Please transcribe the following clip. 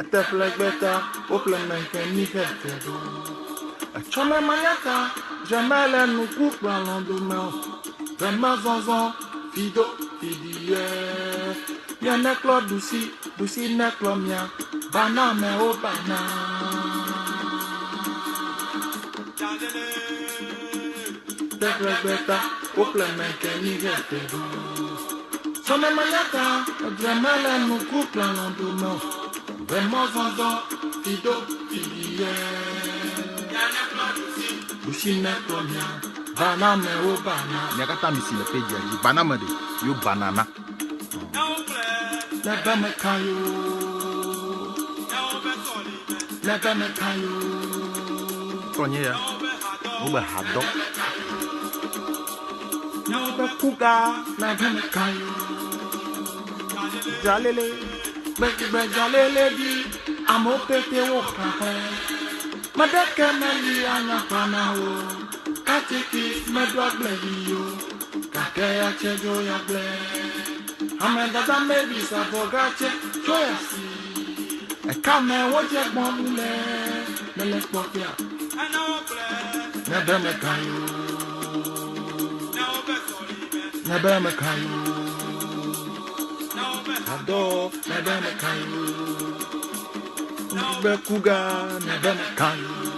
Eteƒlegbeta woƒle mɛnkɛ mi xe te ɖo. Etsɔme manyata dze mele nuku kple alɔ̃ dome o. Veme zɔzɔ fido fiɖiye. Mia neklɔ ɖusi, ɖusi neklɔ mia, bana amewo bana. Teƒlegbeta woƒle mɛnkɛ mi xe te ɖo. Tsɔme manyata dze mele nuku kple alɔ̃ dome o. Veme zɔzɔ fido fiɖiye. Ɖusi neklɔ mia, bana amewo bana. Mia katã misi le page dzi. Bana me ɖe, yo banana. Nebe meka yo. Nebe meka yo. Tɔ nye ya. Wobe hadɔ. Nebe kuga. Nebe meka yo. Dzalele. Gbegbe dzalele ɖi. Amewo pete wo xaxɛ. Meɖeke meli anya ƒã na wo. Katikis meɖo agble yi o. Gake ya tse dzo ya gblẽ. Ame dada Mary sa vɔ gatse tso ya si. Eka me wodze gbɔm le mele kpɔ fia. Nebe meka yo. Nebe meka yo. Adɔ nebe meka yo. Nebe kuga nebe meka yo.